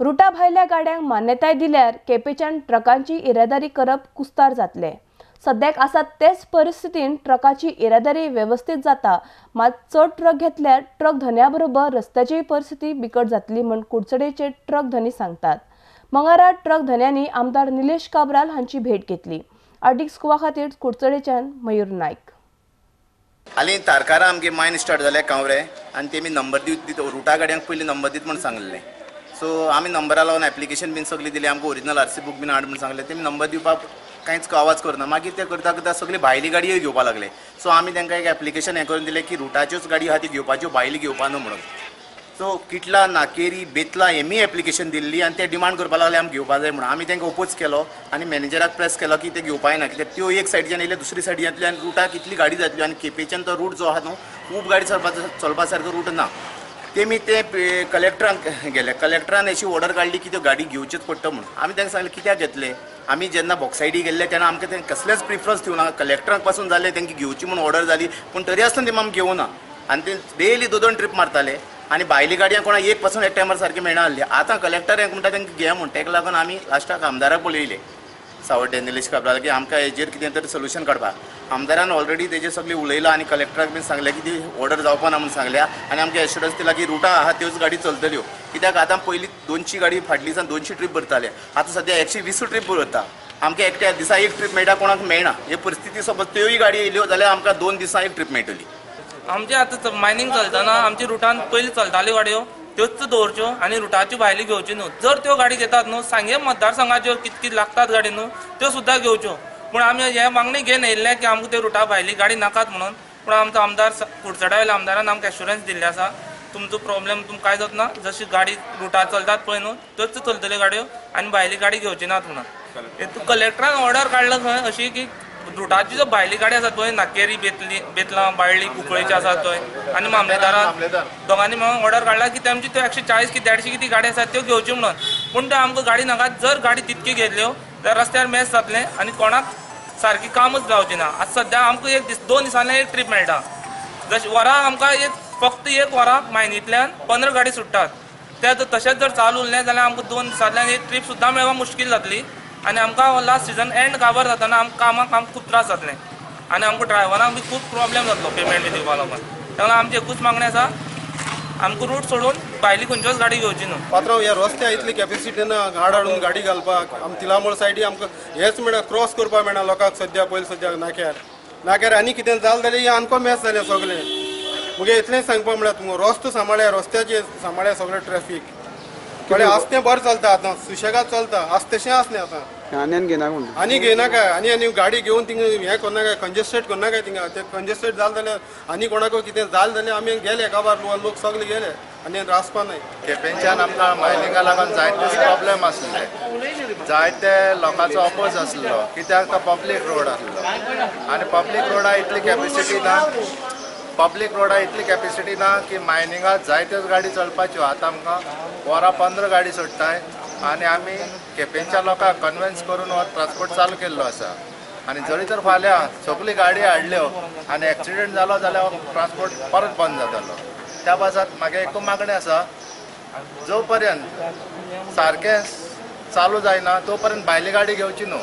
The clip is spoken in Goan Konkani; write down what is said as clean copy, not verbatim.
रुटा भायल्या गाड्यांक मान्यताय दिल्यार केपेंच्यान ट्रकांची येरादारी करप कुस्तार जातलें। सद्याक आसा तेच परिस्थितीन ट्रकाची येरादारी वेवस्थीत जाता, मात चड ट्रक घेतल्यार ट्रक धन्या बरोबर रस्त्याची परिस्थिती बिकट जातली म्हूण कुडचडेचे ट्रक धनी सांगतात। मंगळारा ट्रक धन्यांनी आमदार निलेश काब्राल हांची भेट घेतली। आर्टिक्स गोवा खातीर कुडचडेच्यान मयूर नायक। हालीं तारकारा आमगे मायन स्टार्ट जाल्या कांवरे आनी तेमी नंबर दित रुटा गाडयांक पयलीं नंबर दीत म्हूण सांगलें। सो आमी नंबरा लावन एप्लिकेशन बीन सगळी दिली, आमकां ओरिजिनल आरसी बूक बीन हाड म्हूण सांगलें। तेमी नंबर दिवपाक कांयच आवाज करना। मागीर ते करता करता सगळी भायली गाडयो घेवपाक लागले। सो आमी तांकां एक एप्लिकेशन हें करून दिलें की रुटाच्योच गाडी आहा ती घेवपाच्यो, भायली घेवपा न्हू म्हणून। सो किटला, नाकेरी, बेतला हेमी एप्लिकेशन दिल्ली आनी ते डिमांड करपाक लागले आमकां घेवपा जाय म्हणून। आमी तांकां ओपोज केलो आनी मॅनेजराक प्रेस केलो की ते घेवपा येना, कित्याक त्यो एक सायडीच्यान येयले दुसरी सायडींतल्यान रुटाक इतली गाडी जातली आनी केपेंच्यान तो रूट जो आहा न्हू खूब गाडी चलपा सारको रूट ना। तेमी ते कलेक्टरांक गेले, कलेक्टरान अशी ऑर्डर काडली की त्यो गाडी घेवच्योच पडटा म्हणून। आमी तांकां सांगलें कित्याक घेतले, आमी जेन्ना बॉक्सायडी गेल्ले तेन्ना आमकां तें कसलेच प्रिफरन्स दिवना, कलेक्टरांक पासून जालें तांकां घेवची म्हूण ऑर्डर जाली, पूण तरी आसतना तेमी आमकां घेवना आनी ते डेली दोन दोन ट्रीप मारताले आनी भायली गाडयांक कोणाक एक पासून एक टायमार सारकी मेळना आसली। आतां कलेक्टर हें म्हणटा तांकां घे म्हूण, ताका लागून आमी लास्टाक आमदाराक पळयले सावड्डे निलेश काब्राल की आमकां हेजेर कितें तरी सोल्युशन काडपाक। आमदारान ऑलरेडी तेजेर सगळें उलयलां आनी कलेक्टराक बीन सांगलें की ती ऑर्डर जावपा ना म्हूण सांगल्या आनी आमकां एश्योरन्स दिला की रुटां आहा त्योच गाडी चलतल्यो, कित्याक आतां पयलीं 200 गाडी फाटली दिसान 200 ट्रीप भरताले, आतां सद्या 120 ट्रीप भरता। आमकां एकट्या दिसा एक ट्रीप मेळटा, कोणाक मेळना। हे परिस्थिती समज त्योय गाडी येयल्यो जाल्यार आमकां 2 दिसां एक ट्रीप मेळटली। आमचे आतां मायनींग चलतना आमच्या रुटान पयलीं चलताल्यो गाडयो त्योच दवरच्यो आनी रुटाच्यो भायल्यो घेवच्यो न्हू। जर त्यो गाडी घेतात न्हू सांगे मतदारसंघाच्यो कितकी लागतात गाडी न्हू त्यो सुद्दां घेवच्यो, पूण आमी हे मागणी घेवन येयल्ले की आमकां त्यो रुटा भायली गाडी नाकात म्हणून। पूण आमचो आमदार कुडचड्या वयल्या आमदारान आमकां एश्योरन्स दिल्ले आसा तुमचो प्रॉब्लेम तुमकां कांय जातना, जशी गाडी रुटार चलतात पळय न्हू त्योच चलतल्यो गाडयो आनी भायली गाडी घेवची नात म्हणून। कलेक्टरान ऑर्डर काडला खंय अशी की रुटाची जो भायली गाडी आसा पळय नाकेरी, बेतलां, बाळ्ळी, कुंकळेची आसा थंय आनी मामलेदारान दोगांनी मेळून ऑर्डर काडला की तेमची त्यो 140 की 150 किती गाडी आसा त्यो घेवच्यो म्हणून। पूण त्यो आमकां गाडी नाका, जर गाडी तितकी घेतल्यो जाल्यार रस्त्यार मेस जातलें आनी कोणाक सारकी कामच जावचें ना। आतां सद्या आमकां एक दीस 2 दिसांनी एक ट्रीप मेळटा, जशें वराक आमकां एक फक्त एक वराक मायनींतल्यान 15 गाडी सुट्टात, ते तशेंच जर चालू उरलें जाल्यार आमकां 2 दिसांतल्यान एक ट्रीप सुद्दां मेळपाक मुश्कील जातली आनी आमकां लास्ट सिजन एंड काबार जातना आमकां कामाक आमकां खूब त्रास जातले आनी आमकां ड्रायव्हरांक बी खूब प्रॉब्लेम जातलो पेमेंट बी दिवपा लागून। ताका आमची एकूच मागणी आसा आमकां रूट सोडून भायली खंयच्योच गाडी घेवची न्हू। पात्रांव, ह्या रस्त्या इतली कॅपेसिटी ना गाड हाडून गाडी घालपाक। आम तिलामोळ सायडी आमकां हेच मेळना, क्रॉस करपाक मेळना लोकांक सद्या पयलीं सद्याक नाक्यार नाक्यार आनी कितें जालें जाल्यार आमकां मेस जालें सगळें। मुगे इतलेंच सांगपाक म्हळ्यार तुमकां रस्तो सांबाळया, रस्त्याचेर सांबाळया सगळें ट्रॅफीक कळ्ळें। आस तें बरें चलता आतां सुशेगाद चलता, आस तशें आसलें आतां आनी घेयनाका, आनी घेयनाका आनी आनी गाडी घेवन थिंगा हें करनाका, कंजेस्टेड करनाका थिंगा। ते कंजेस्टेड जालें जाल्यार आनी कोणाक कितें जालें जाल्यार आमी गेले काबार, लोक सगळे गेले आनी रासपा न्हय। केपेंच्यान आमकां मायनिंगा लागून जायतेच प्रॉब्लेम आसले, जायते लोकांचो अपोज आसलो, कित्याक तो पब्लीक रोड आसलो आनी पब्लीक रोडा इतली कॅपेसिटी ना, पब्लीक रोडा इतली कॅपेसिटी ना की मायनिंगाक जायत्योच गाडी चलपाच्यो। आतां आमकां वरां 15 गाडी सोडटाय आनी आमी केपेंच्या लोकांक कन्विन्स करून हो ट्रान्सपोर्ट चालू केल्लो आसा। आनी जरी तर फाल्यां सगळी गाडी हाडल्यो आनी एक्सिडंट जालो जाल्यार ट्रान्सपोर्ट परत बंद जातलो। त्या पासत म्हागे एकूच मागणें आसा, जो पर्यंत सारकें चालू जायना तो पर्यंत भायली गाडी घेवची न्हू।